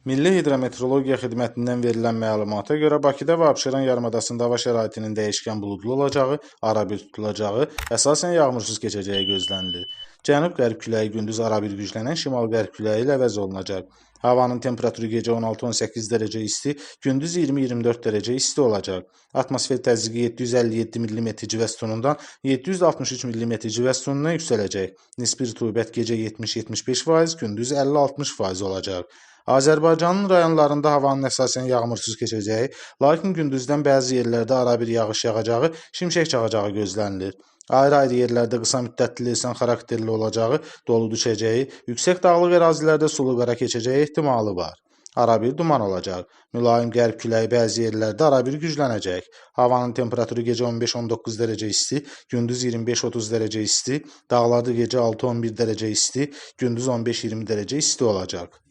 Milli Hidrometeorologiya Xidmətindən verilən məlumata görə Bakıda və Abşeron yarımadasında hava şəraitinin dəyişkən buludlu olacağı, arabir tutulacağı, əsasən yağmursuz keçəcəyi gözlənilir. Cənub-qərb küləyi gündüz arabir güclənən şimal-qərb küləyi ilə əvəz olunacaq. Havanın temperaturu gecə 16-18 dərəcə isti, gündüz 20-24 dərəcə isti olacaq. Atmosfer təzyiqi 757 mm civə sütunundan 763 mm civə sütununa yüksələcək. Nisbi rütubət gecə 70-75%, gündüz 50-60% olacaq. Azərbaycanın rayonlarında havanın əsasən yağmursuz keçəcəyi, lakin gündüzdən bəzi yerlərdə arabir yağış yağacağı, şimşək çaxacağı gözlənilir. Ayrı-ayrı yerlərdə qısa müddətli leysan xarakterli olacağı, dolu düşəcəyi, yüksək dağlıq ərazilərdə sulu qara keçəcəyi ehtimalı var. Arabir duman olacaq. Mülayim qərb küləyi bəzi yerlərdə arabir güclənəcək. Havanın temperaturu gecə 15-19 dərəcə isti, gündüz 25-30 dərəcə isti, dağlarda gecə 6-11 dərəcə isti, gündüz 15-20 dərəcə isti olacaq.